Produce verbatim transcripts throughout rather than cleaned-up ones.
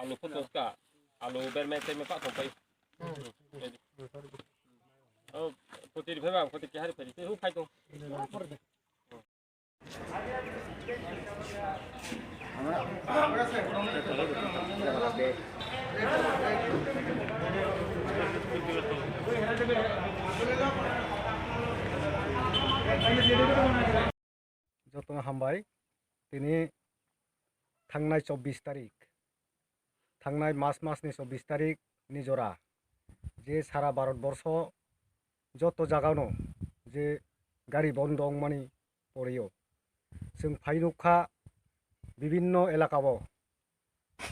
Nukho toska, alu berme teme pa thongpai. Oh, poti ri phai ba, poti kehari phai, tei hu phai tong. Jotono hambai. Tini thangnai chobbish tarik, thangnai mas masni chobbish tarik ni jora, je sara Bharat borsho joto jagano je gari bondo wngmani porio, chwng phai nukha bibinno elakao,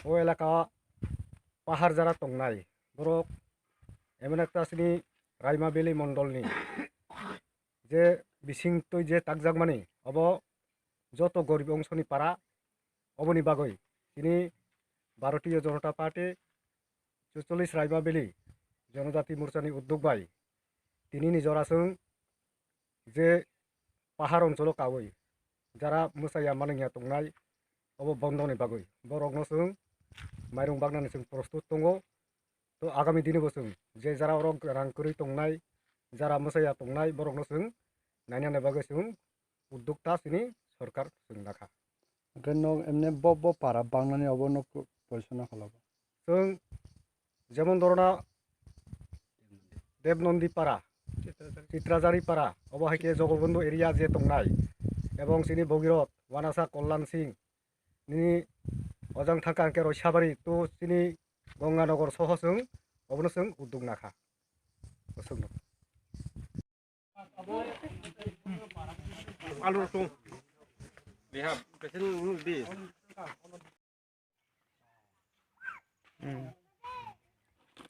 o elaka pahar jara tongnai borok, emon ekta chini Raima Valley mondolni je bising twi je takjakmani, obo joto gorib ongsoni para, oboni bagwi tini Bharatiya Janata Party chuchollis Raima Valley Jonojati Morchani uddog bai tinini jora chwng je pahar oncholo kawi jara mwchaya manwngya tongnai, obo bondoni bagwi borokno chwng mairung baknani chwng prostut tongo. To agami dini bo chwng je jara orok rang kwrwi tongnai, jara mwchaya tongnai, borokno chwng nainani bagwi chwng uddog ta chini sorkar chwng nakha. Hwnkhe nok emne bo, bo para bangnani obo nok poisa nakha labo. Chwng jemon dhorono Devnondi para, Chitrajari para, obo hai khe Jogobondhu area je tongnai, ebong chini Bhogirot, Wanasa Kollan Singh, nini ojang thangka hwnkhe Roisabari, to chini Ganganagar soho chwng, obono chwng uddog nakha. Aswkno. Alu rok tongo. Liha, besin di.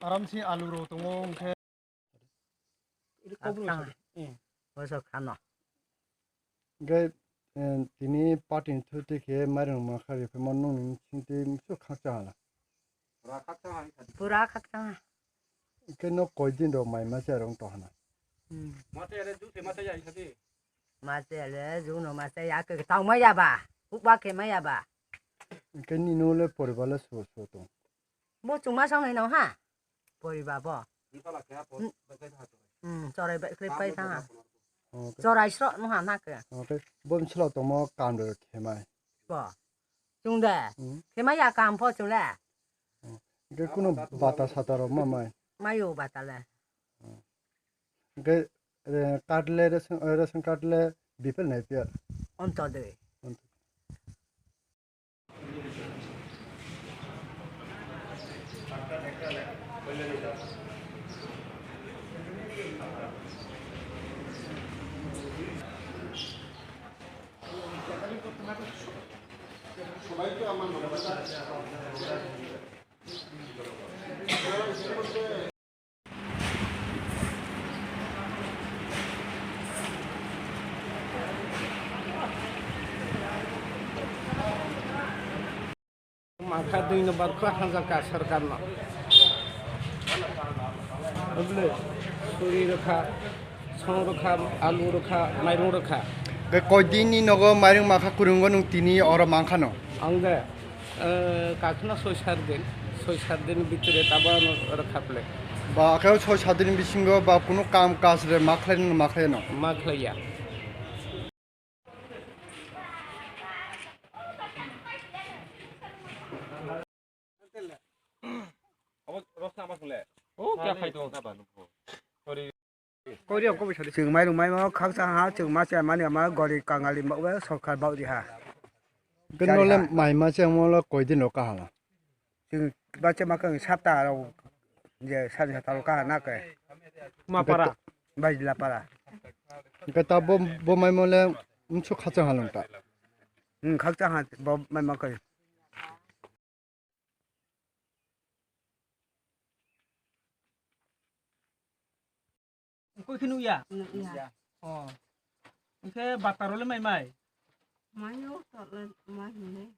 Aram si alu rok tongo, hwnkhe. Khakchang. Boso khano. Hwnkhe, eh, tini party ni thwi twi khe mairung makha riphaima nung ni singtwi muisu khakchang hala. Pura khakchang. Hwnkhe no koi din rok mai ma chaya rong to hana. Hmm. Ma chaya le ju se ma chaya isa di. Ma chaya le ju no ma chaya ke tong ma ya ba. Huk ba khe ma ya ba. Hwnkhe nini le poribar le su su tong. Bo chuma song no ha. Poriba bo. Ni sala khe ha por. Hmm. Bai khai tha. Hmm, chorai bai khai pai tha. Oke. Chorai sro no ha na ke. Oke. Bo msla tongmo kam de khemai. Bo. Chung de. Hmm. Khemai ya kam pho chung le. Hwnkhe kuno bata sata rok ma mai? Mayo bata le. Hwnkhe, eh, card le ration, eh, ration card le B P L na A P L? Onto de. Onto. Mangkha dui number kho hamjakha sarkarno. Suri rwkha, song rwkha, alu rwkha, mairung rwkha. Be koi din ni nogo mairung mangkha kwrwngbo nwng tini oro mangkhano? Ang de, eh, kakhwna soi sat din, soi sat din bitire tabo ano rwkha phle. Ba khe soi sat din bisingo ba kunu kam kaj re ma khlai no ma khlai no? Ma khlaiya. Abo rosna ma khle. O kya khai to? Sorry. Kori ang kobo sadi. Chwng mairung maimo khaksa ha, chwng ma cha mani ama gori kangali ma ube sorkar bau di ha. Gano le mai ma cha mo lo koi din lo kahala. Chwng ba cha ma kang sapta ro je sadi sapta ro kaha na ke. Ma para. Bai la para. Ke ta bo, bo maimo le msu khaksa halong ta. Hmm, khaksa ha bo maimo kai. Koi khe nukya? Nukya. Oh. Hwnkhe bata role mai mai? Mayo, tole mai hwnwi.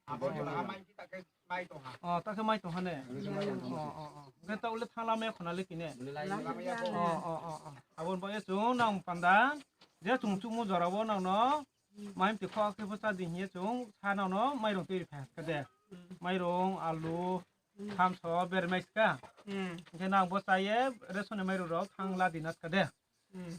Oh, ta khe mai tong hane? Oh, oh, oh. Hwnkhe ta ule thang lamaya khona le kine? Lamaya. Oh, oh, oh, oh. Aboni bagwi chwng nang panda je chwng chukmung jorao nangno Maim twi khok khe bwsa di hiye chwng sa nangno mairung twi ripha khe de. Mairung, alu, Thamsa o bermai ska. Hmm. Hwnkhe nang bo chaye ration ni mairu rok khang la di naska de. Hmm.